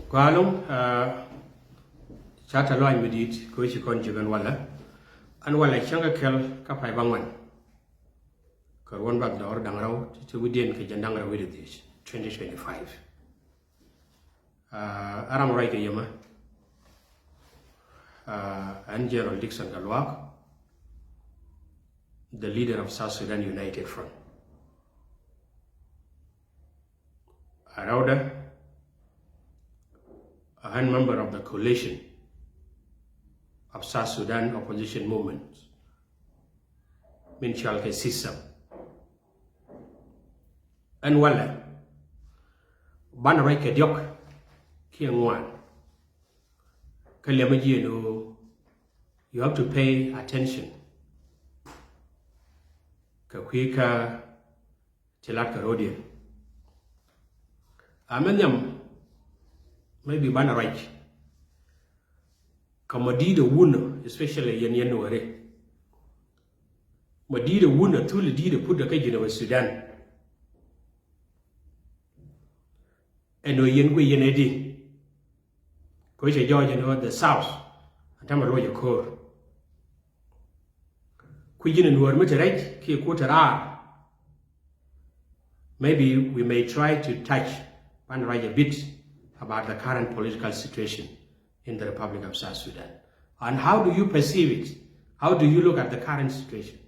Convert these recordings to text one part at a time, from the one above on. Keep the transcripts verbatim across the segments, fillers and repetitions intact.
Kualung, ah, ca tɛ luany mi dit kɛ wec ci kɔn jiök ɛn walɛ. Ɛn walɛ cäŋ kɛ kɛl kä pay ba ŋuan. Kɛ ruɔn bak dɔɔr da̱ŋ rɛw ti ti wi̱diɛn kɛ jɛn da̱ŋ rɛw wi̱cdɛ dhiec, twenty twenty-five. Ah, ɛ ram ruac kɛ yɛmɛ. Ah, ɛn General Dickson Gatluak, the leader of South Sudan United Front. Ɛ rɛwdɛ, ɛ ɣän member of the coalition of South Sudan opposition movement, min cɔal kɛ SISAM. Ɛn walɛ banɛ ruac kɛ diɔ̱k kiɛ ŋuan. Kä liɛmɛ jiɛn ɣöö you have to pay attention kɛ kui̱ kä ti lat kɛ ro̱diɛn. Amɛ nhiam, maybe banɛ ruac kɛ mɔ di̱i̱t ɛ wunä, especially yɛn yɛn Nuääri. Mɔ di̱i̱t ɛ wunä, thul ɛ di̱i̱t ɛ put ɛ kä Jinubä Sudan. Ɛn ɣöö yɛn guic yɛn ɛ di. Kɛ cɛ jɔɔc ɛn ɣöö the South ɛ täämɛ ruɔc ɛ ko̱o̱r. Kui̱ ji̱n ɛ Nuäär mi te rɛc kiɛ kuo̱t te raar. Maybe we may try to touch banɛ ruac a bit about the current political situation in the Republic of South Sudan. And how do you perceive it? How do you look at the current situation?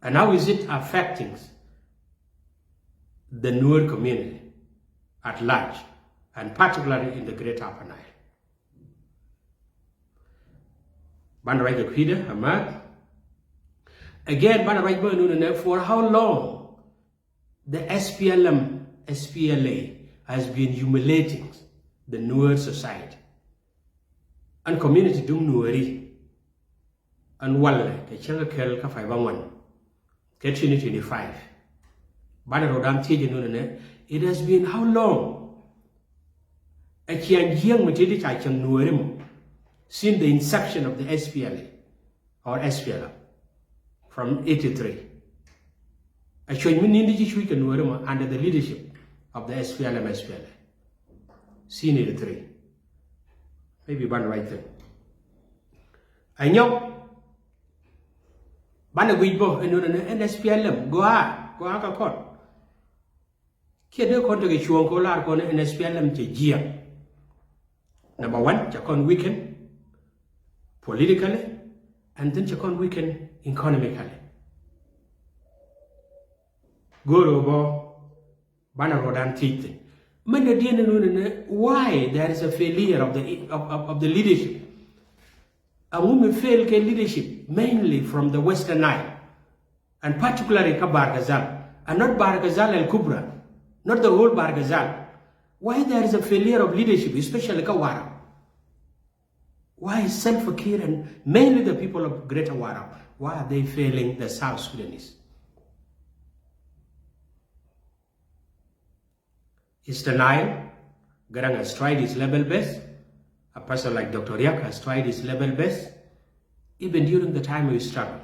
And how is it affecting the Nuer community at large, and particularly in the Greater Upper Nile? Banɛ ruac kɛ kui̱dɛ, amä. Again, banɛ ruac bä nunɛ nɛ, for how long the S P L M, S P L A has been humiliating the Nuer society and community duŋ Nuääri. Ɛn walɛ kɛ cäŋ kɛ kɛl kä pay ba ŋuan kɛ twenty twenty-five. Banɛ rɔɔdan thiec ɛn nunɛ nɛ, it has been how long? Ɛ ciaŋ jiäk mi tëë ti ca cäŋ Nuääri mɔ, since the inception of the S P L A or S P L M from eighty-three. Ɛ cuec mi ni̱n ti ci cuc kɛ Nuääri mɔ under the leadership of the S P L M S P L A since eighty-three. Maybe banɛ ruac thi̱n. Ɛ nyɔk, banɛ guic bä ɛn nunɛ nɛ, ɛn S P L M gɔaa, gɔaa kä kɔn. Kiɛ dee kɔn tekɛ cuɔ̱ɔ̱ŋ kɛ ɣöö lar kɔn ɛn S P L M cɛ jiäk. Number one, cɛ kɔn weaken politically, and then cɛ kɔn weaken economically. Go̱o̱r ɣöö bä banɛ rɔɔdan thiec thi̱n. Mɛn dee diɛn ɛn nunɛ nɛ, why there is a failure of the, of, of, of the leadership? Ɛŋu mi fail kɛ leadership, mainly from the Western Nile, and particularly kä Bahr el Ghazal, and not Bahr el Ghazal al Kubra, not the whole Bahr el Ghazal. Why there is a failure of leadership, especially kä Warap? Why is Salva Kiir and mainly the people of Greater Warap, why are they failing the South Sudanese? Eastern Nile, Garang has tried his level best. A person like Doctor Riek has tried his level best, even during the time of his struggle.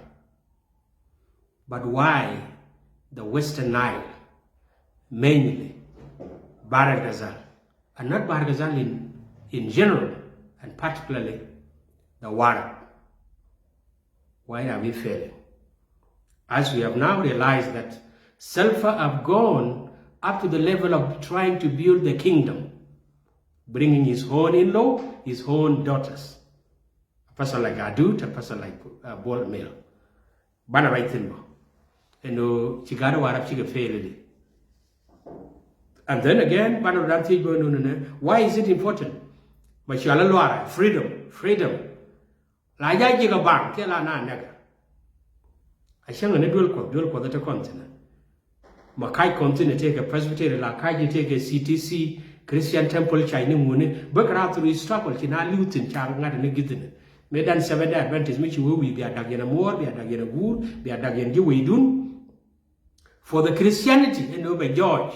But why the Western Nile, mainly Bahr el Ghazal, and not Bahr el Ghazal in, in general, and particularly the Warab? Why are we failing? As we have now realized that Salva have gone up to the level of trying to build the kingdom, bringing his own in-law, his own daughters. A person like Adut, a person like, uh, Bol Mel. Banɛ ruac thi̱n bä ɛn ɣöö ci gaat Warap cikɛ fail di. And then again, banɛ rɔɔdan thiec bä nunɛ nɛ, why is it important? Mɛ cɔal i̱ luaarɛ, freedom, freedom. La ja̱ ji̱ kɛ baŋ kiɛ la na nɛkɛ. A cäŋ ni duel Kuɔth, duel Kuɔth te kɔn thi̱n. Mɛ kac kɔn thi̱n tëëkɛ Presbytery, la kac tëëkɛ C T C, Christian Temple, ca̱cni ŋuni. Bä kɛ raar through struggle ci na li̱w thi̱n, ca ŋa̱t ni gi̱thi̱n. Mëë dan Seventh Day Adventist mi ci wee wi̱i̱ bia dak yɛn ɛ muɔ̱ɔ̱r, bia dak yɛn ɛ guur, bia dak yɛn ji̱ weydun. For the Christianity ɛn ɣöö bɛ jɔɔc.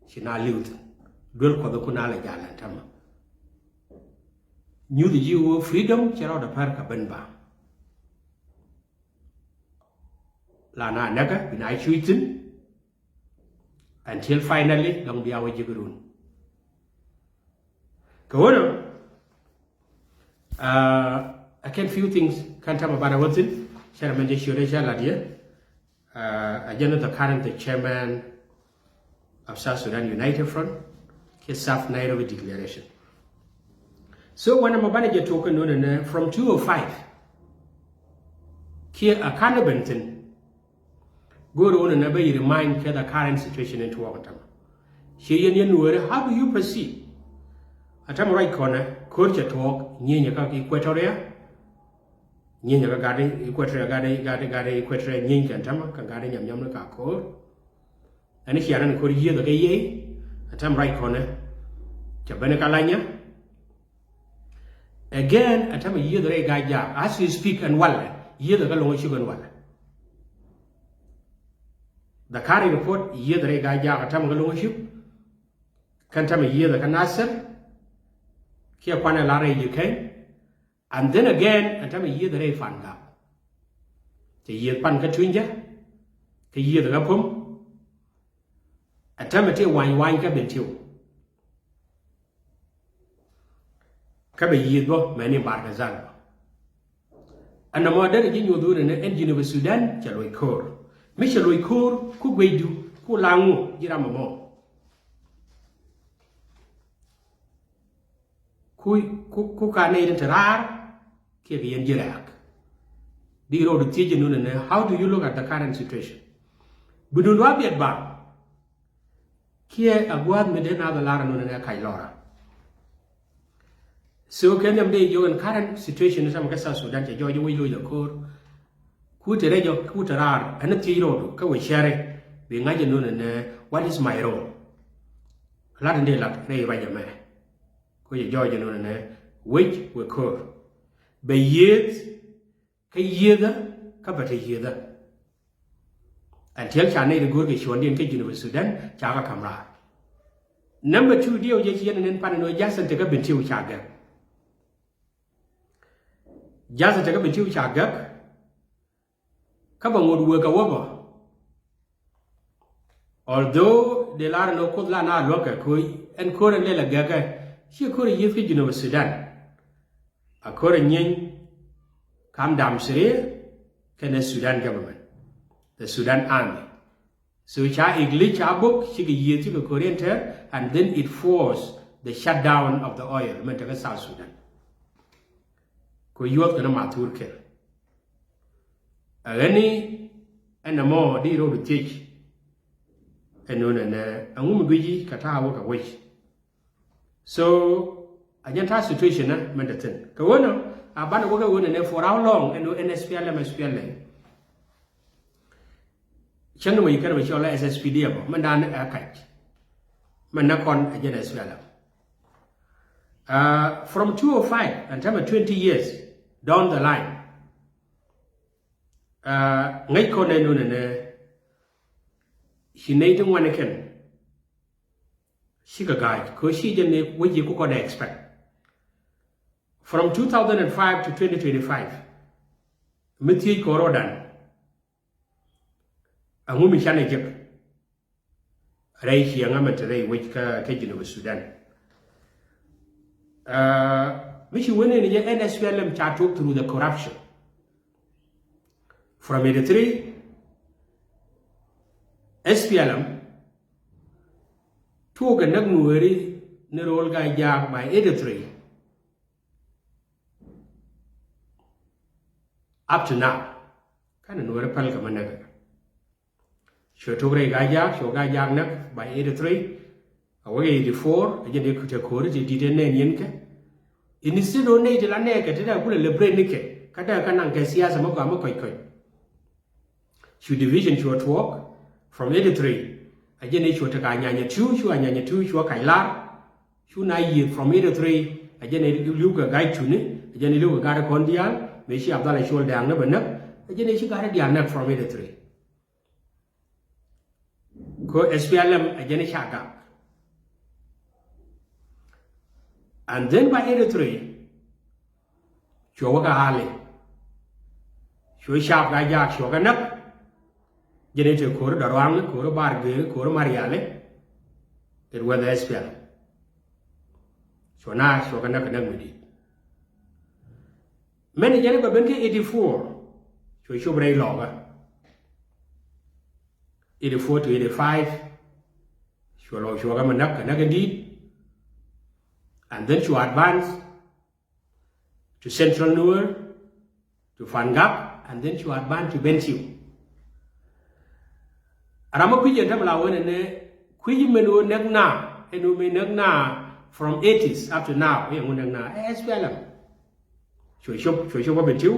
Ci na li̱w thi̱n. Duel Kuɔth ku na lɛ jal ɛn täämɛ. Nyuth ji̱ ɣöö freedom cɛ rɔɔdɛ pär kɛ ben ba. La na nɛkɛ bi na cuc thi̱n. Until finally dɔ̱ŋ bia wä ji̱ kɛ run. Kɛ wänä, uh, a kɛn few things kɛn täämɛ banɛ wä thi̱n. Cɛ rɛ mɛn jɛ ciötdɛ cɛ lat yɛ. Uh, a jɛn the current the chairman of South Sudan United Front kiɛ South Nairobi Declaration. So wanɛ mɛ banɛ jɛ tuɔk kɛ nunɛ nɛ from two oh five kiɛ a kanɛ ben thi̱n. Go̱o̱r wun ɛnɛ bä yi remind kɛ the current situation in tuɔɔk ɛn tämɛ. Ciɛ yɛn yɛn nueeri, how do you proceed? Ɛ tämɛ ruac kɔnɛ ko̱r cɛ tuɔɔk, nyieny ɛ kä Equatoria, nyieny ɛ kä gat Equatoria, gat gat gat Equatoria nyieny kɛn tämɛ kä gat nyam nyam ni ka ko̱r. Ɛn cian ɛn ko̱r yieth ɛ kä yey. Ɛ tämɛ ruac kɔnɛ cɛ ben kä Lanya. Again, ɛ tämɛ yieth rɛy Gaa-jaak. As we speak ɛn walɛ, yieth ɛ kä Loŋ Cuk ɛn walɛ. The current report, yieth rɛy Gaa-jaak ɛ tämɛ kä Loŋ Cuk. Kɛn tämɛ yieth ɛ kä Nasir. Kiɛ kuanɛ la rɛy Jikɛny. And then again, ɛ tämɛ yieth rɛy Pangak. Cɛ yieth pan kä Tunyjɛ. Kä yieth ɛ kä Pom. Ɛ tämɛ ti wany wany kä Bentiu. Kä bɛ yieth bä mɛni Bahr el Ghazal bä. Ɛn nɔmɔ derɛ ji̱ nyuɔth wunɛ ni ɛn Jinub Sudan cɛ loc ko̱r. Mi cɛ loc ko̱r ku guecdu ku laŋu ji̱ ram ɛmɔ. Ku, ku, ku ka nɛy tin te raar kiɛ kɛ yɛn ji̱ rɛ̈ɛ̈k. Di rɔɔdu thiec jɛ nunɛ ni, how do you look at the current situation? Bi dundua biɛt ba kiɛ a gua̱a̱th mi dee naath a lar nunɛ ni a kac lɔra. So kɛ nhiam dee jiök ɛn current situation ni samɛ kä South Sudan cɛ jɔɔc wi̱c loc la ko̱r. Ku te rɛc jɔk ku te raar ɛn thiec rɔɔdu kä wecɛrɛ bi ŋa̱c ɛn nunɛ ni, what is my role? Lat in dee lat rɛy ruac ɛmɛ. Ku cɛ jɔɔc ɛn nunɛ ni wec wek ko̱r. Bɛ yieth kä yiethä kä bɛ te yiethä. Until ca nɛy ti go̱o̱r kɛ cuɔ̱ndiɛn kä Jinub Sudan ca kɛ ka̱m raar. Number two, diɛw jɛ ci yɛn ɛ nɛn pan ɛn ɣöö Jackson tekä Bentiu ca gäk. Jackson tekä Bentiu ca gäk. Kä bɛ ŋot wek kɛ wä bä. Although dee lar ɛn ɣöö Kuoth la na luäk kɛ ko̱ ɛn ko̱r ɛn lɛl ɛ gäkɛ, ci ko̱r ɛ yieth kä Jinub Sudan. A ko̱r ɛ nyieny kam dam siriɛ kɛnɛ Sudan government, the Sudan Army. So ca English ca bok cikɛ yieth cikɛ ko̱r ɛn tɛr, and then it forced the shutdown of the oil mɛn tekä South Sudan. Kɛ yuɔth kɛnɛ mathur kɛl. Ɛ ɣäni ɛn ɛmɔ di rɔɔdu thiec. Ɛn nunɛ nɛ ɛŋu mi guici kɛ ta̱a̱ wä kɛ wec. So a jɛn ta̱a̱ situation ɛ mɛn te thi̱n kɛ ɣöö nɔ a banɛ wä kɛ ɣöö nɛ nɛ for how long ɛn ɣöö ɛn S P L M, S P L M. Cäŋ ni mɔ yi kɛn mɛ cɔl S S P D F mɛn dan ɛ kac. Mɛn nɛ kɔn ɛ jɛn S P L M. Uh, from two oh five ɛn tämɛ twenty years down the line. Uh, ŋäc kɔn ɛ nunɛ nɛ ci nɛy ti ŋuan kɛn. Cikɛ ga̱a̱c kɛ ci jɛ ni wec yi ku kɔn ɛ expect. From two thousand and five to twenty twenty-five mi thiec kɔn rɔɔdan. Ɛŋu mi canɛ jek rɛy ciɛŋä mɛ te rɛy wec kä, kä Jinub Sudan. Uh, mi ci wen ni jɛ ɛn S P L M ca tuɔk through the corruption. From eighty-three, S P L M tuɔk kɛ näk Nueeri ni ro̱o̱l Gaa-jaak by eighty-three. Up to now kɛn Nueeri päl kɛ mi näk. Cuɛ tok rɛy Gaa-jaak, cuɛ Gaa-jaak näk by eighty-three. A wä eighty-four a jɛn dee kutɛ ko̱ri ti di̱t ɛn nɛn yɛn kɛ. Instead ɔ nɛy ti la nɛɛkɛ ti dee kulɛ liberate ni kɛ kä dee kä naŋ kɛ siasa mi gɔaa mi kɔc kɔc. Cu division cuɛ tuɔɔk from eighty-three. A jɛn i̱ cuɛ tek Anyanya two, cu Anyanya two cuɛ kac lar. Cu na yiëth from eighty-three a jɛn i̱ li̱w kɛ ga̱a̱c cuni, a jɛn i̱ li̱w kɛ gat kɔn diaal mëë ci Abdallah Col Dɛɛŋ ni bɛ näk. A jɛn i̱ ci gat diaal näk from eighty-three. Kɛ S P L M a jɛn i̱ ca gak. And then by eighty-three cuɛ wä kɛ Ali. Cuɛ cap Gaa-jaak cuɛ kɛ näk. Jɛn i̱ te ko̱ri Dɔruaŋ, ko̱ri Bargee, ko̱ri Mariali. It was the S P L M. Cuɛ naar, cuɛ kɛ näk, kɛ näk mi di̱i̱t. Mɛn i̱ jɛn i̱ bɛ ben kä eighty-four. Cuɛ cop rɛy Lɔɔkä. Eighty-four to eighty-five. Cuɛ lɔ, cuɛ kɛ mi näk, kɛ näk in di̱i̱t. And then cuɛ advance to Central Nuer, to Fangak, and then cuɛ advance to Bentiu. Ram mi kui̱c ɛn tämɛ la wen ɛn ɛ kui̱c mɛn ɣöö näk naath, ɛn ɣöö mëë näk naath from eighties up to now, ɛ ŋu näk naath, ɛ S P L M. Cuɛ cop, cuɛ cop wä Bentiu,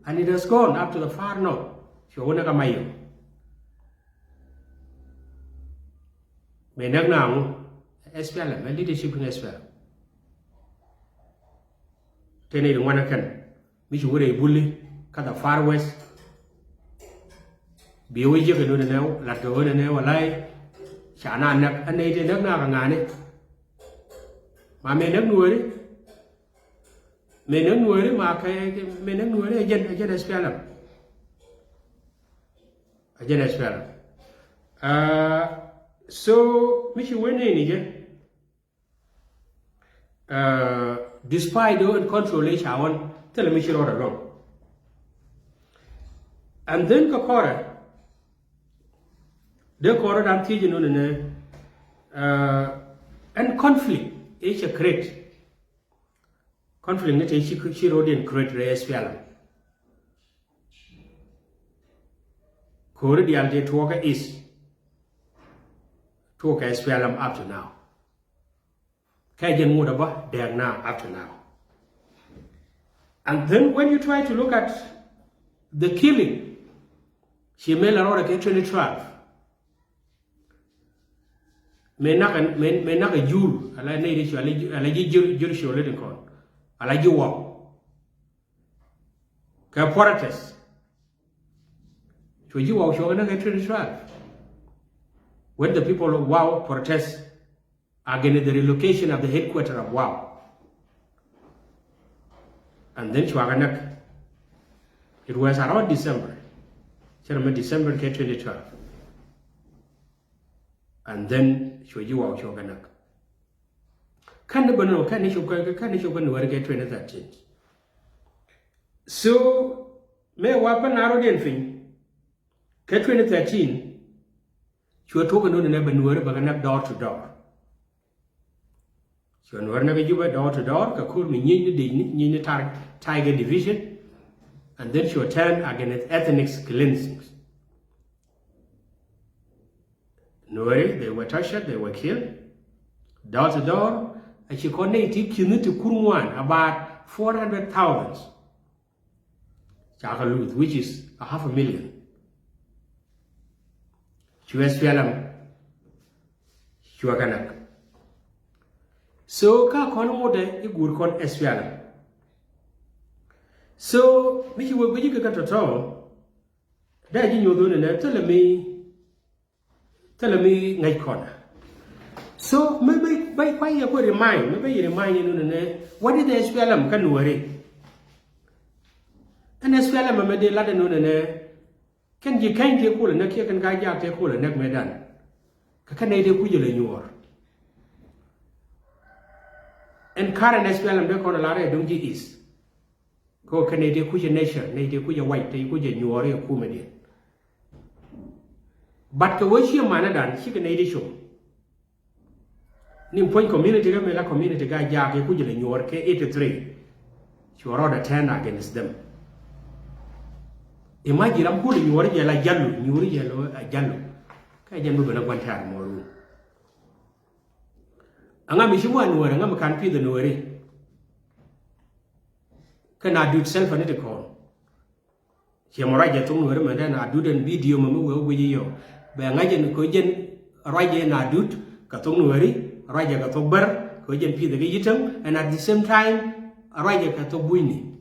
and it has gone up to the far north. Cuɛ wä näk a Mayom. Mëë näk naath ŋu, S P L M, ɛ leadership in S P L M. Tëë nɛy ti ŋuan ɛ kɛn mi ci wä rɛy Buli kä the far west. Bi wä jiäk ɛn ɣöö nɛnɛ, la̱t kɛ ɣöö nɛnɛ walay ca naath näk, ɛ nɛy ti näk naath kɛ ŋa̱a̱ni. Ma mëë näk Nuääri, mëë näk Nuääri ma kɛ, mëë näk Nuääri ɛ jɛn, ɛ jɛn S P L M. Ɛ jɛn S P L M. Uh, so mi ci wä nɛy ni jɛ. Uh, despite though ɛn control ëë ca ɣɔn, thilɛ mi ci rɔɔdɛ luäŋ. And then kä kɔrɛ, dee kɔrɛ dan thiec ɛn ɣöö nɛnɛ, uh, ɛn conflict ëë cɛ create. Conflict ni te ci, ci rɔɔdiɛn create rɛy S P L M. Ko̱ri diaal tëë tuɔɔkä is, tuɔɔkä S P L M up to now. Kɛ jɛn ŋot ɛ bä dɛɛk naath up to now. And then when you try to look at the killing, ci mëë la rɔɔdɛ kɛ twenty twelve. Mëë nak, mëë, mëë nak a jur, ala nɛy ti cu, ala, ala ji̱ jur, jur cu lit in kɔn. Ala ji̱ waw. Kɛ protest. Cu ji̱ waw cuɔ kɛ näk kɛ twenty twelve. When the people of Wau protest against the relocation of the headquarter of Wau. And then cuɛ kɛ näk. It was around December. Cɛ rɛ mɛ December kɛ twenty twelve. And then cuɛ ji̱ waw cuɔ kɛ näk. Kä ni bä nɔ, kä ni cop kä, kä ni cop kä Nuääri kɛ twenty thirteen. So mëë wa pä naath rɔɔdiɛn piny kɛ twenty thirteen, cuɛ tuɔk ɛn ɣöö nɛnɛ bɛ Nuääri bɛ kɛ näk door to door. Cuɛ Nuääri näk kä Jubɛ door to door kɛ ko̱r mi nyiecni dëcni, nyiecni tar-, Tiger Division. And then cuɛ turn against ethnic cleansing. Nuääri, they were tortured, they were killed. Door to door, a ci kɔn nɛy ti ki̱ni ti kur ŋuan, about four hundred thousand. Ca kɛ luth, which is a half a million. Cu S P L M, cuɛ kɛ näk. So kä kɔn ŋotdɛ i̱ guur kɔn S P L M. So mi ci wek guic kɛ kä tɔ̱tɔ̱, dee ji̱ nyuɔth ɣöö nɛnɛ thilɛ mi, thilɛ mi ŋäc kɔn. So mi bä, bä kuay yɛ ku remind, mi bä yɛ remind ɛn ɣöö nɛnɛ, what is the S P L M kä Nuääri? Ɛn S P L M ɛmɛ dee lat ɛn ɣöö nɛnɛ, kɛn ji̱ Keny tëë kulɛ näk kiɛ kɛn Gaa-jaak tëë kulɛ näk mëëdan. Kɛ kɛn nɛy tëë kucä lɛ nyuɔɔr. Ɛn current S P L M dee kɔn ɛ lar ɛ duŋ ji̱ is. Kɛ ɣöö kɛn nɛy tëë kucä nature, nɛy tëë kucä wac, tëë kucä nyuɔɔr i̱ kumɛdiɛn. But kɛ ɣöö ciɛ manädan cikɛ nɛy ti com. Ni puɔ̱ny community kä mëë la community Gaa-jaak ëë kucä lɛ nyuɔɔr kɛ eighty-three. Cuɛ rɔɔdɛ turn against them. Imagine ram kulɛ nyuɔɔr jɛ la Jalu, nyuɔɔr jɛ la Jalu. Kä jɛn bi ben a gua̱n tɛ̈r mɔɔru. Aŋa mi ci muan Nuääri, aŋa mi ka̱n pi̱th ɛ Nuääri. Kä na duut self ni ti kɔn. Ciɛ mɔ ruacɛ thok Nuääri mɛn dɛn a dut ɛn video mɛ mi wee guic i̱ yɔ. Bɛ ŋa̱c ɛn kɛ jɛn ruacɛ na dut kɛ thok Nuääri, ruacɛ kɛ thok Bär, kɛ jɛn pi̱th kɛ yi̱täŋ, and at the same time ruacɛ kɛ thok Bunyni.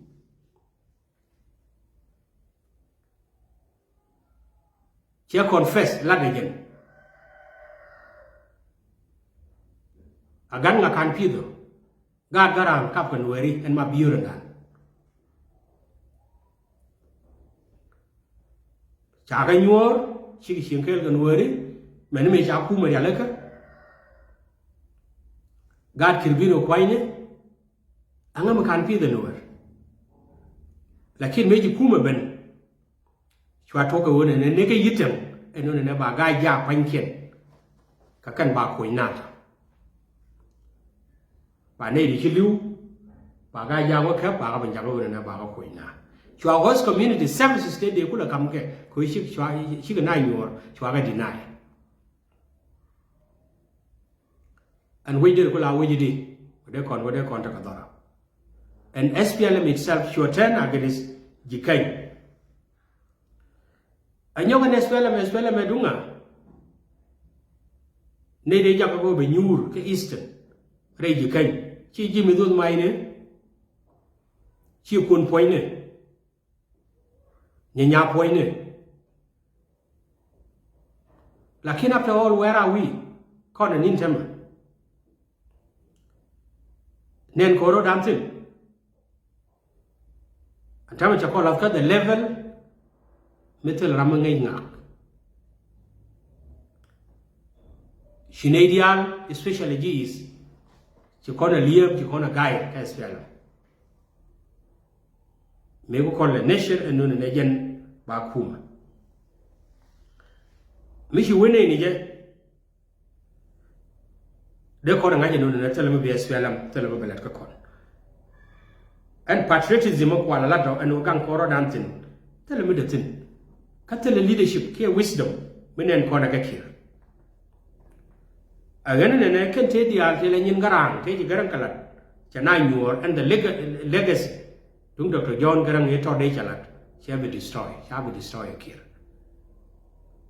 Ciɛ confess lat ɛ jɛn. A gan ŋa ka̱n pi̱th ɔ. Gaat kä raan kap kɛ Nuääri ɛn ma biöör ɛn dan. Ca kɛ nyuɔ̱ɔ̱r, Cikɛ cieŋ kɛɛl kɛ Nuääri, mɛni mëë ca kumɛ rialikä. Gaat Kirbino kuanyni, aŋä mi kan pi̱i̱th ɛ Nuäär. Lakin mëë ci kumɛ ben, cua tuɔk kɛ ɣöö nɛnɛ, nɛnɛ kɛ yi̱tɛŋ, ɛn ɣöö nɛnɛ ba gaat jaak kuanykiɛn. Kä kɛn ba kuɔny naath. Ba nɛy ti ci li̱w, ba gaat jaak wä käp, ba kɛ ben jakä ɣöö nɛnɛ ba kɛ kuɔny naath. Cua host community services tëë dee kulɛ ka̱m kɛ, kɛ ɣöö cik, cua, cikɛ naath nyuɔ̱ɔ̱r, cua kɛ deny. Ɛn wec dee ku la wec di, wä dee kɔn, wä dee kɔn tekɛ dhɔra. And S P L M itself cua turn against Jikäny. Ɛ nyɔk ɛn S P L M, S P L M ɛ duŋa. Nɛy dee jakä kɛ ɣöö bɛ nyuur kä Eastern rɛy Jikäny. Ci Jimmy Dhoth Maine, ci Kun Puɔ̱nyni, Nyanyapuɔ̱nyni. Lakin after all, where are we? Kɔn ɛ ni̱n täämɛ. Nɛn kɔn rɔ̱dan thi̱n. Ɛn täämɛ cɛ kɔn la̱th kä the level mi thil ram mi ŋäc ŋa̱a̱k. Ci nɛy diaal, especially ji̱ East, ci kɔn ɛ liep, ci kɔn ɛ guide kä S P L M. Mëë ku kɔn lɛ nation ɛn nööni nɛ jɛn ba kumɛ. Mi ci wee nɛy ni jɛ, dee kɔn ɛ ŋa̱c ɛn nööni nɛ thilɛ mi bi S P L M, thilɛ mi bi lɛt kä kɔn. Ɛn patriotism mi kual ɛ lat ɔ ɛn ɣöö gaŋ kɔn rɔ̱dan thi̱n, thilɛ mi dee thi̱n. Kä thilɛ leadership kiɛ wisdom mi nɛn kɔn ɛ kɛ Kiir. Ɛ ɣän nɛnɛ kɛn tëë diaal tëë la nyin Garaŋ tëë ci Garaŋ kɛ lat, cɛ na nyuɔɔr ɛn the leg-, legacy. Duŋ Doctor John Garaŋ i̱ tɔt dee cɛ lat, cɛ bi destroy, cɛ bi destroy ɛ Kiir.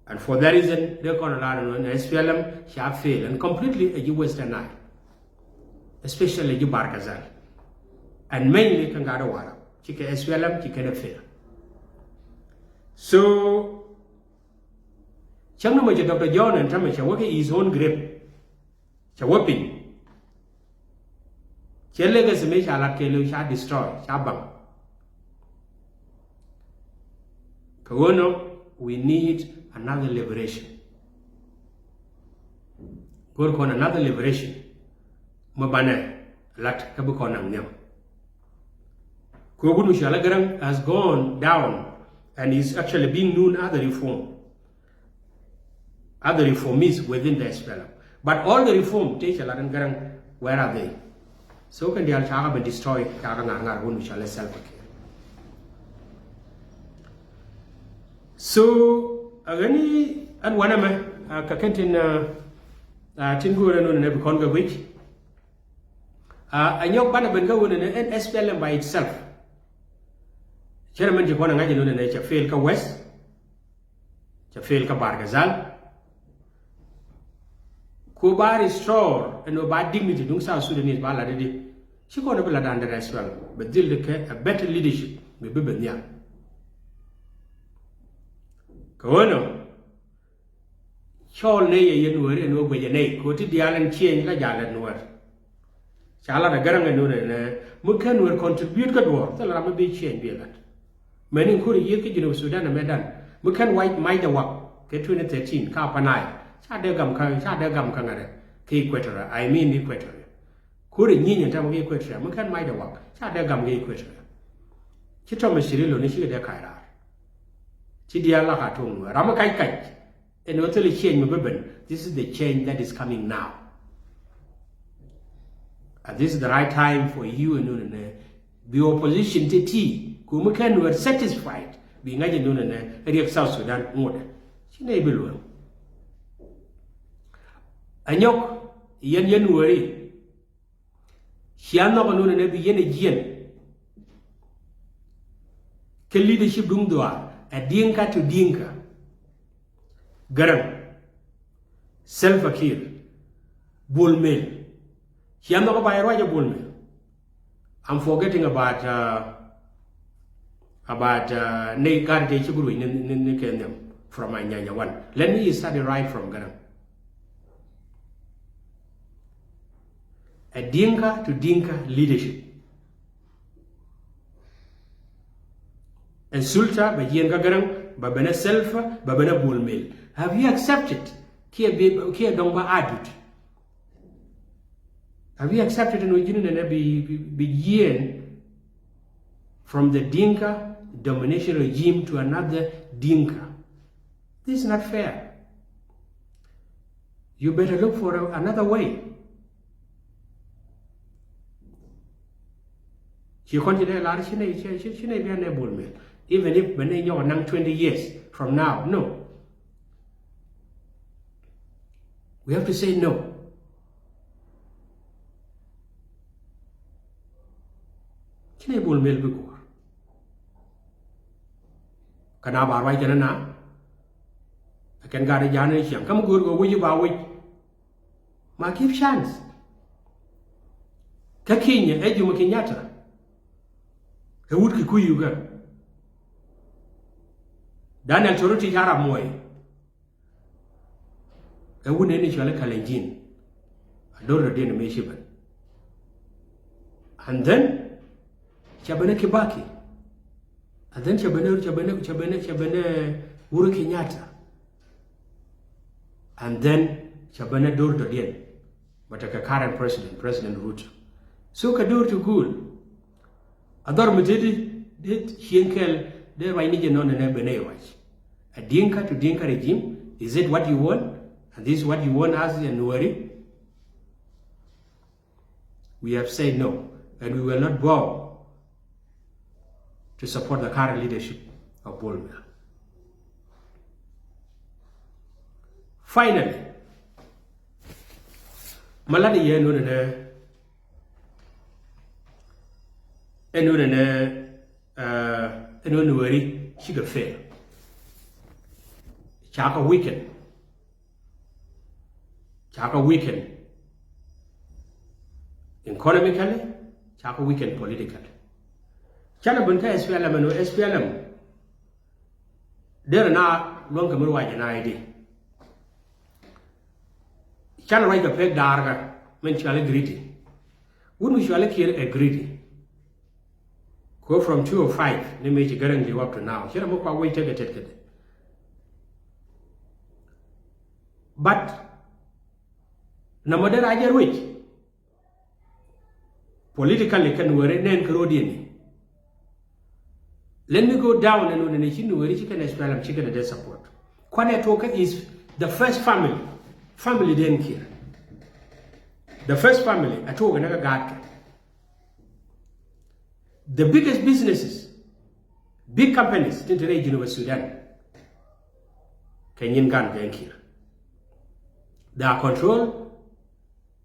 And for that reason, dee kɔn ɛ lar ɛn ɣöö S P L M cɛ fail and completely ɛ ji̱ Western Nile, especially ji̱ Bahr el Ghazal. And mainly kɛn gaat ɛ Warap, cikɛ S P L M, cikɛ nɛ fail. So, cäŋ ni mɔ cɛ Doctor John ɛn täämɛ cɛ wä kä his own grave. Cɛ wä piny. Cɛ legacy mëë ca lat kɛɛliw ca destroy, ca baŋ. Kɛ ɣöö nɔ, we need another liberation. Go̱r kɔn another liberation. Mi banɛ lat kä bi kɔn naŋ nhiam. Kɛ ɣöö wut mi cɔal ɛ Garaŋ has gone down and is actually being known as a reform. Other reformists within the S P L M. But all the reform tëë cɛ lat ɛn Garaŋ, where are they? So kɛn diaal cakɛ ben destroy, cakɛ ŋa̱r ŋa̱r wun mi cɔal ɛ Salva Kiir. So, ɛ ɣän i̱ ɛn wanɛ mɛ, ɛ, kɛ kɛn tin, ɛ, ɛ, tin go̱o̱rɛ nööni nɛ bi kɔn kɛ guic. Ɛ, ɛ nyɔk banɛ ben kä ɣöö nɛnɛ ɛn S P L M by itself. Cɛ rɛ mɛn ci kɔn ɛ ŋa̱c ɛ nööni nɛ cɛ fail kä West. Cɛ fail kä Bahr el Ghazal. Ku ba restore ɛn ɣöö ba dignity duŋ South Sudanese ba lat i̱di. Ci kɔn ɛ bi lat under S P L M. Bɛ dhil di kɛ a better leadership mi bi ben nhial. Kɛ ɣöö nɔ, cɔɔl nɛy ɛ yɛn Nuääri ɛn ɣöö guicɛ nɛy kɛ ɣöö ti diaal ɛn change la jal ɛ Nuäär. Ca lat ɛ Garaŋ ɛn ɣöö nɛnɛ mi /ken Nuäär contribute kä duɔ̱ɔ̱r, thilɛ ram mi bi change bi ɛ lat. Mɛni ko̱ri yiëth kä Junub Sudan ɛmɛ dan mi /ken wac mac dɛ wak kɛ twenty thirteen kä Upper Nile. Ca dee gam kä, ca dee gam kä ŋa̱t ɛ, kä Equatoria, I mean Equatoria. Ko̱ri nyieny ɛn täämɛ kä Equatoria mi /ken mac dɛ wak, ca dee gam kä Equatoria. Ci Thomas Cirillo ni cikɛ dee kac raar. Ci diaal la ka tuɔ̱ŋ Nuäär. Ram mi kac kac. Ɛn ɣöö thilɛ change mi bi ben. This is the change that is coming now. And this is the right time for you ɛn nööni nɛ bi opposition ti ti. Ku mi /ken Nuäär satisfied bi ŋa̱c ɛn nööni nɛ riɛk South Sudan ŋotdɛ. Ci nɛy bi luäŋ. Ɛ nyɔk yɛn, yɛn Nuääri. Cia nhɔk ɛ nööni nɛ bi yɛn ɛ jiɛn. Kɛ leadership duŋ dhuaar, ɛ Dinka to Dinka. Garaŋ, Salva Kiir, Bol Mel. Cia nhɔk ɛ ba yɛ ruac ɛ Bol Mel. I'm forgetting about, uh, about, uh, ni gaat tëë ci ku ruec ni, ni, ni kɛ nhiam from Anyanya one. Let me start it right from Garaŋ. A Dinka to Dinka leadership. Ɛ sulta bɛ jiɛn kä Garaŋ, ba ben ɛ Salva, ba ben ɛ Bol Mel. Have you accepted? Kiɛ bi, kiɛ dɔ̱ŋ ba adut. Have you accepted ɛn ɣöö ji̱n nɛnɛ bi, bi, bi jiɛɛn from the Dinka domination regime to another Dinka? This is not fair. You better look for a, another way. Ci kɔn ci dee lar ci nɛy, ci, ci, ci nɛy bia nɛy Bol Mel. Even if bɛ nɛy nyɔk naŋ twenty years from now, no. We have to say no. Ci nɛy Bol Mel bi guɔ̱ɔ̱r. Kä na ba ruac kɛn na, kɛn gaat ja̱a̱n ni ciaŋ. Kä mi go̱o̱r kɛ wi̱c ba wi̱c. Ma give chance. Kä Kenya ɛ Jomo Kenyatta. Ɛ wut Kikuyu kä. Daniel Toroitich Arap Moi. Ɛ wut nɛn i̱ cɔal i̱ Kalenjin. A do̱r dɔ̱diɛn mëë ci ben. And then, ca ben ɛ Kibaki. And then ca ben ɛ, ca ben ɛ, ca ben ɛ, ca ben ɛ Uhuru Kenyatta. And then ca ben ɛ do̱r dɔ̱diɛn. But kɛ current president, President Ruto. So kɛ do̱r ti guul. A dhɔr mi te di, di cieŋ kɛl, di ruac ni jɛ nɔn nɛ ben ɛ ruac. A Dinka to Dinka regime, is it what you want? And this is what you want as a Nueri? We have said no, and we will not bow to support the current leadership of Bol Mel. Finally, ma lat i̱ yɛ nunɛ nɛ, ɛ nunɛ nɛ, ɛ nunɛ Nueri cikɛ fail. Ca kɛ weaken. Ca kɛ weaken economically, ca kɛ weaken politically. Canɛ ben kä S P L M ɛn ɣöö S P L M derɛ na luäŋ kɛ mi ruac ɛn I D. Canɛ ruac kɛ pek da̱a̱r kä min cɔal i̱ greedy. Wut mi cɔal i̱ Kiir ɛ greedy. Ko from two oh five ni mëë ci Garaŋ li̱w up to now. Ci rɛ mi kua wec tekɛ tet kädɛ. But nɔmɔ dee rac ɛ ruec. Politically kɛn Nueri nɛn kɛ ro̱diɛn ni. Let me go down ɛn wunɛ ni ci Nueri ci kɛn S P L M ci kɛn dee support. Kuanɛ tuɔkä is the first family. Family den Kiir. The first family a tuɔkä ni kä gaat kɛ. The biggest businesses, big companies tin te rɛy Junub Sudan, kɛ nyin gan kɛ Kiir. They are controlled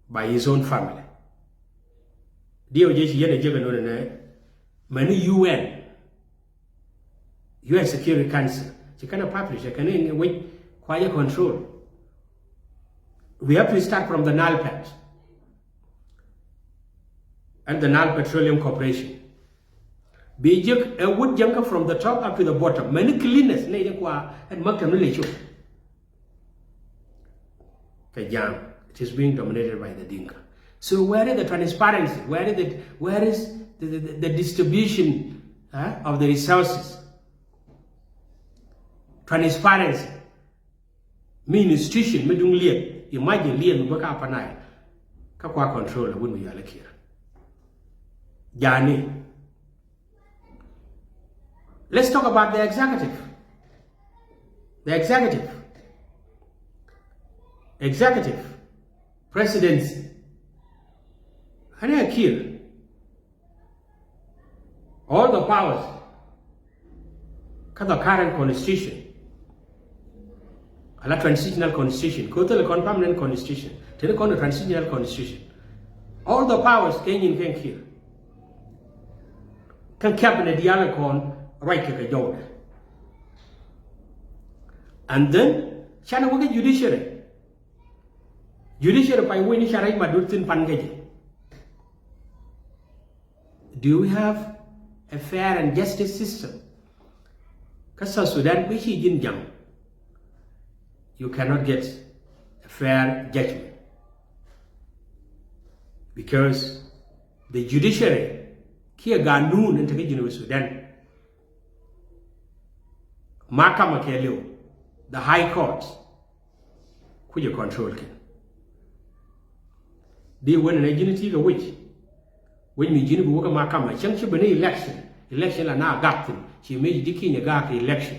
by his own family. Diɛw jɛ ci yɛn a jek a nunɛ nɛ mɛni U N, U N Security Council ci kɛn a publish a kɛn in which kua jɛ control. We have to start from the NALPET and the Nile Petroleum Corporation. Bi jek ɛ wut jäŋkä from the top up to the bottom. Many cleaners nɛ jɛ kua ɛn maktam ni lɛ cop. Kɛ jam, it is being dominated by the Dinka. So where is the transparency? Where is the, where is the, the, the distribution, uh, of the resources? Transparency. Mi institution mi duŋ liɛth, imagine liɛth mi bä ka Upper Nile. Kä kua control a wut mi yɔal a Kiir. Jani. Let's talk about the executive. The executive. Executive. Presidency. Ani a Kiir. All the powers kä the current constitution. Ala transitional constitution. Ko thil kɔn permanent constitution. Tini kɔn transitional constitution. All the powers kɛ nyin kɛ Kiir. Kɛ cabinet diaal kɔn ruac kɛ kɛ jɔwdɛ. And then canɛ wä kɛ judiciary. Judiciary pay wec ni ca rɛc ma dut thin pan kɛ jɛ. Do we have a fair and justice system? Kä South Sudan mi ci ji̱n jam, you cannot get a fair judgment. Because the judiciary kiɛ ganun in te kä Junub Sudan. Mahakama kɛɛliw, the high court, kucɛ control kɛn. Di wen nɛ ji̱n ti kɛ wi̱c, wi̱c mi ji̱n bi wä kä mahakama cäŋ ci ben ni election. Election la na gak thin ci mëë ci di kinyɛ gak kɛ election.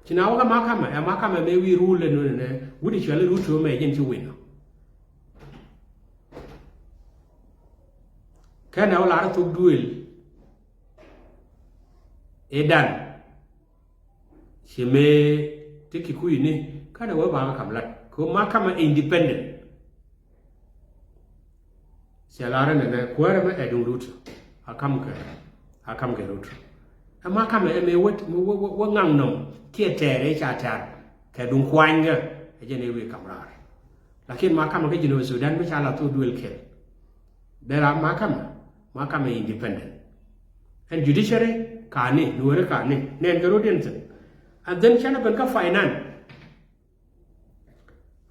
Ci na wä kä mahakama, ɛ mahakama mɛ wi̱i̱ rule nɛ nɛ wut i̱ cuali rut tuɔmɛ jɛn ci win. Kɛn ɛ wä lar thok duël. I̱ dan ci mëë ti ki kui̱ni kɛn ɛ wä ba kä kam lat kɛ wä mahakama independent. Cɛ lar nɛ nɛ kuäärä mɛ ɛ duŋ rut a kam kɛ, a kam kɛ rut. Ɛ mahakama ɛ mɛ wä, wä, wä, wä ŋaŋ nɔm kiɛ tɛɛr ɛ ca tɛɛr kɛ duŋ kuany kä ɛ jɛn ɛ wi̱i̱ kam raar. Lakin mahakama kä Jinub Sudan mi ca la thok duël kɛl. Dera mahakama, mahakama independent. And judiciary kani, nuɔri kani, nɛn kɛ rot yɛn thin. And then canɛ ben kä finance.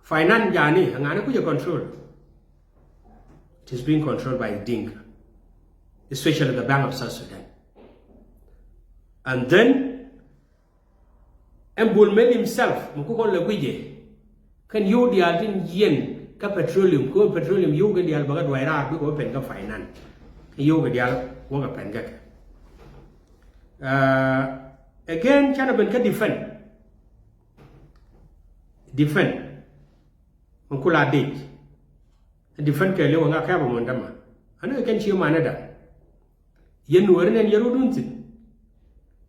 Finance jani, ŋani kucɛ control. It is being controlled by Dinka, especially the Bank of South Sudan. And then ɛn Bol Mel himself mi ku kɔn lɛ guic jɛ kɛn yio̱w diaal tin yiɛn kä petroleum, kɛ petroleum yio̱w kɛn diaal bä kä duay raar bikɛ wä pɛn kä finance. Kɛn yio̱w kɛ diaal wä kɛ pɛn kä kɛ. Uh, again canɛ ben kä defend. Defend. Min ku la dec. Defend kɛ liw ŋa kɛpɛ mɔn dämä. Ani kɛ kɛn ci manɛ da. Yɛn nuɔri nɛn yɛn rot wun thin.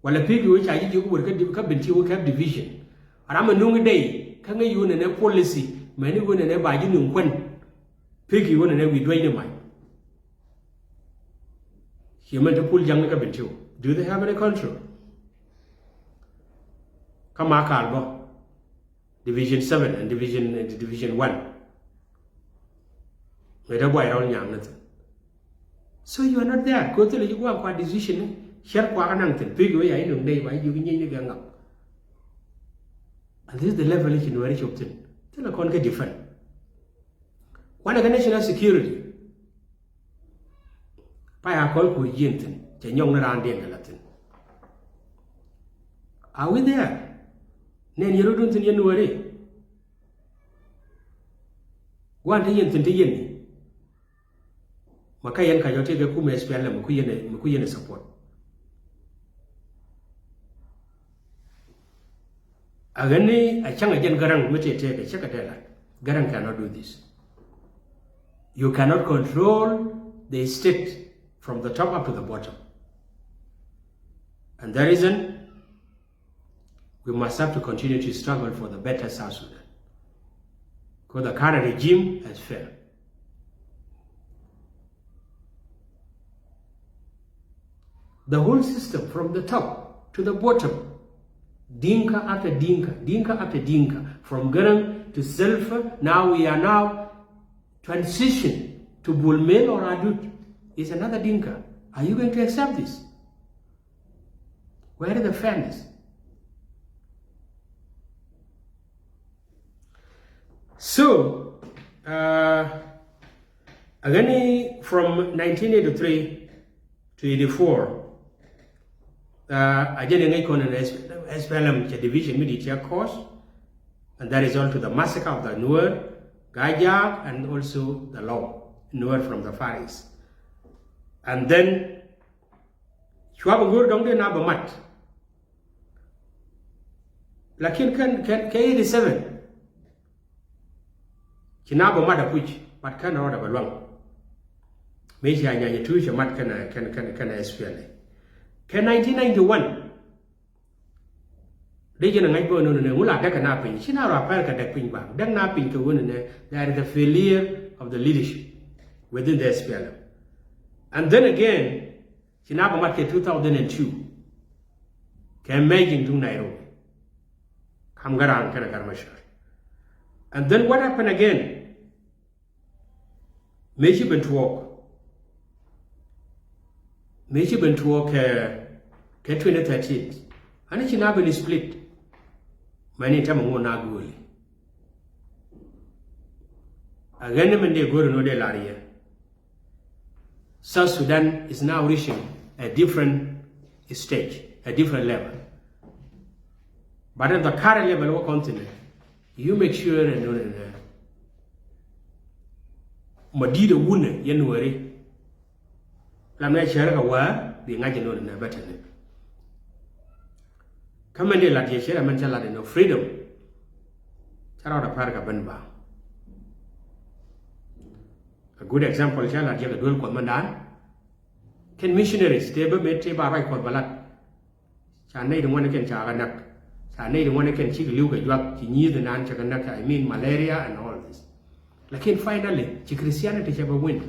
Wala pek iwä ca ji̱ jiök wër kä Bentiu kä division. Ram a nuŋ idɛy kä ŋäc iwä nɛnɛ policy mɛn iwä nɛnɛ ba ji̱ nuŋ kuän. Pek iwä nɛnɛ wi̱i̱ duäc ni mac. Ciɛ mɛn te pul jaŋni kä Bentiu. Do they have any control? Kä ma kaal bä. Division seven and division, and division one. Mɛ dee buay rɔl nyaŋ ni thin. So you are not there. Ko thilɛ ji̱ gua̱a̱k kua decision ni cɛr kua kä naŋ thin pek iwä ya inuŋ dee ba ijuk inyieeny ni gɛ ŋak. And this is the level i̱ ci nuɛri cop thin. Thilɛ kɔn kɛ defend. Wanɛ kɛ national security. Pay a kɔl kuur jiɛn thin cɛ nyɔk ni raan diɛn kɛ la thin. Are we there? Nɛn yɛn rot wun thin yɛn nuɔri. Gua̱n te yɛn thin te yɛn ni. Ma kä yɛn ka jɔ tëëkɛ kumɛ S P L M mi ku yɛn, mi ku yɛn support. A ɣän ni a cäŋ a jɛn Garaŋ mi tëë tëëkɛ cä kɛ dee lat. Garaŋ cannot do this. You cannot control the state from the top up to the bottom. And the reason we must have to continue to struggle for the better South Sudan. Because the current regime has failed. The whole system from the top to the bottom, Dinka after Dinka, Dinka after Dinka, from Garang to Salva, now we are now transition to Bulmel or Adut is another Dinka. Are you going to accept this? Where is the fairness? So, uh, again, from nineteen eighty-three to eighty-four, uh, a jɛn ŋäc kɔn in S P L M cɛ division mi di̱i̱t cɛ cause, and that result to the massacre of the Nuer, Gajak, and also the Law, Nuer from the Far East. And then, cua bɛ go̱o̱r dɔ̱ŋ dee na bɛ mat. Lakin kɛn, kɛn, kɛ eighty-seven. Ci na bɛ mat a puc, but kɛn rɔɔdɛ bɛ luaŋ. Mëë ci a nyany tu cɛ mat kɛn, kɛn, kɛn, kɛn S P L A. Kɛ nineteen ninety-one. Dee jɛn a ŋa̱c bä nööni nɛ ŋu la däk kɛ na piny. Ci na rɔ a pɛr kɛ däk piny bak. Däk na piny kɛ ɣöö nɛ, there is a failure of the leadership within the S P L M. And then again, ci na bɛ mat kɛ two thousand and two. Kɛ mɛc in duŋ Nairobi. Kam Garang kɛnɛ Garang Machar. And then what happened again? Mëë ci ben tuɔɔk. Mëë ci ben tuɔɔk kɛ, kɛ twenty thirteen. Ani ci na ben split. Mɛni tɛmɛ ŋuɔ na gööli. A ɣän ni mɛn dee gööri nɔ dee lar yɛ. South Sudan is now reaching a different stage, a different level. But in the current level wä kɔn thi̱n, you make sure ɛn nunɛ nɛ mɔ di̱i̱t ɛ wunɛ yɛn nuɛri. Lam nɛ cɛr kɛ wä bi ŋa̱c ɛn nunɛ nɛ bä tɛnɛ. Kä mɛn di lat yɛ cɛr ɛmɛn cɛ lat ɛn nɔ freedom. Cɛ rɔɔdɛ pär kɛ ben ba. A good example cɛ lat yɛ kɛ duel kuɔth mɛn daan. Kɛn missionaries tëë bä met tëë ba ruac kuɔth bä lat. Ca nɛy ti ŋuɔ̱n kɛn ca kɛ näk. Ca nɛy ti ŋuɔ̱n kɛn cik li̱w kɛ juak ci nyi̱i̱th inan cɛ kɛ näk, I mean malaria and all this. Lakin finally ci Christianity cɛ bɛ win.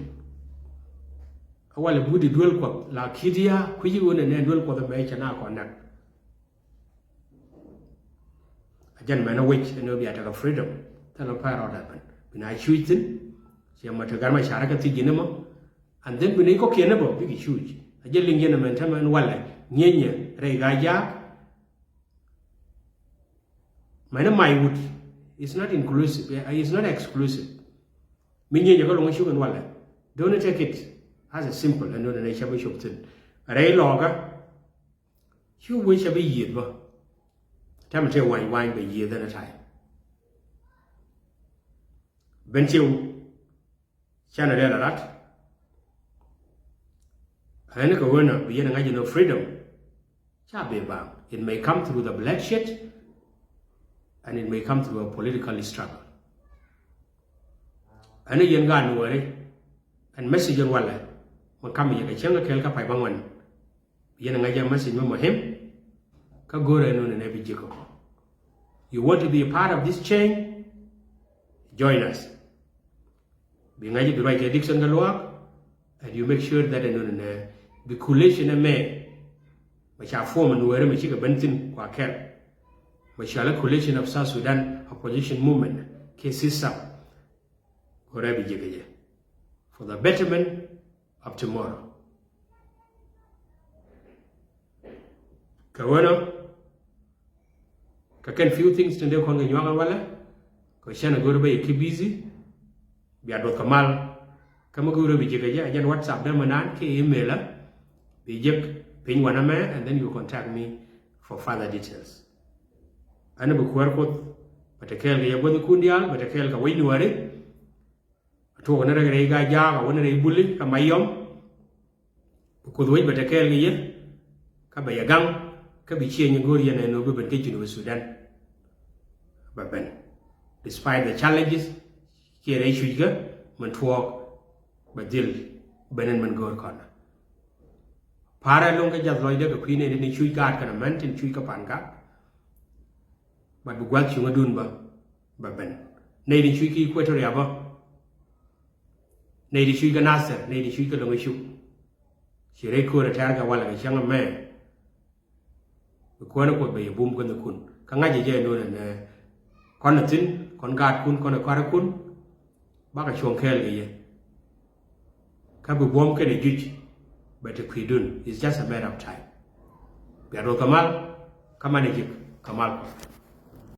A walɛ but i̱ duel kuɔth la ki̱t ya kui̱ci ɣöö nɛ nɛ duel kuɔth ɛmɛ cɛ na kɔn näk. A jɛn mɛn a wec ɛn ɣöö bia tekɛ freedom. Thilɛ pär rɔɔdɛ ben bi na cuc thi̱n. Ciɛ mɔ te gar mɛ carɛ kɛ thiec ji̱n ɛmɔ. And then bi nɛy kɔ̱kiɛn ɛ bä bikɛ cuc. A jɛ liŋ yɛn ɛmɛn tämɛ ɛn walɛ nyienyɛ rɛy Gaa-jaak. Mɛn ɛ may wut is not inclusive, eh, is not exclusive. Mi nyienyɛ kä loŋ cuk ɛn walɛ. Don't take it as a simple ɛn nunɛ nɛ cɛ bä cop thi̱n. Rɛy lɔɔkä cu wec cɛ bä yiëth bä. Tämɛ te wany wany bɛ yiëth ɛn ɛ ta̱y. Ben ciw. Canɛ dee la rat. Ɛn kɛ ɣöö nɔ bi yɛn ŋa̱c ɛn ɣöö freedom ca bi baŋ. It may come through the bloodshed and it may come through a political struggle. Ɛn yɛn gaat nuɔɔri ɛn message ɛn walɛ. Mɛ kam yɛ kɛ cäŋ kɛ kɛl kä pay bä ŋuan. Yɛn ŋa̱c a message mi muhim. Kä go̱rɛ nunɛ nɛ bi ji̱ kɛ kɔ. You want to be a part of this change? Join us. Bi ŋa̱c bi ruac kɛ Dickson kɛ luaak. And you make sure that nunɛ nɛ bi coalition ɛmɛ mɛ ca form nuɛɛri mɛ cikɛ ben thi̱n kua kɛl. Mɛ ca la coalition of South Sudan opposition movement kɛ system. Go̱rɛ bi ji̱ kɛ jɛ for the betterment of tomorrow. Kɛ ɣöö nɔ kɛ kɛn few things tin dee kɔn kɛ nyuak ɛn walɛ. Kɛ cɛn a go̱o̱r bä yɛ keep busy. Bia duɔth kɛ mal. Kä mi go̱o̱r bä bi ji̱ kɛ jɛ a jɛn WhatsApp dämɛ naan kɛ email a bi jiäk piny wanɛ mɛ and then you contact me for further details. Ɛn bi kuäär Kuoth bɛ te kɛɛl kɛ yɛ guäthikun diaal bɛ te kɛɛl kɛ wec nuääri. A tuɔɔk ni rɛy rɛy Gaa-jaak a wä ni rɛy Buli kä Mayɔm. Bi Kuoth wec bɛ te kɛɛl kɛ yɛ kä bɛ yɛ gaŋ kä bi ciɛ nyi go̱o̱r yɛn ɛn ɣöö bi ben kä Junub Sudan. Bɛ ben despite the challenges kiɛ rɛy cuc kä min tuɔɔk bɛ dhil ben ɛn min go̱o̱r kɔn. Pa̱a̱rɛ lo̱ŋ kä jath lɔcdä kɛ kui̱ nɛy tin cuc gaat kɛnɛ män tin cuc kä pan gak. But bi gua̱th cuŋädun bä bɛ ben. Nɛy tin cuc kä Equatoria bä. Nɛy tin cuc kä Nasir, nɛy tin cuc kä Loŋ Cuk. Ci rɛy köörä tɛ̈r kɛ walɛ kɛ cäŋ ɛmɛ. Bi Kuäär ni Kuoth bɛ yɛ bum guäthikun kä ŋa̱c jɛ jɛ nunɛ nɛ kɔn ɛ thi̱n kɔn gaatkun kɔn ɛ kɔaarikun. Bakɛ cuɔ̱ŋ kɛɛl kɛ yɛ. Kä bi buɔ̱m kɛnɛ juc bɛ te kui̱dun. It's just a matter of time. Bia duɔth kɛ mal kä manɛ ji̱k kɛ mal Kuɔth.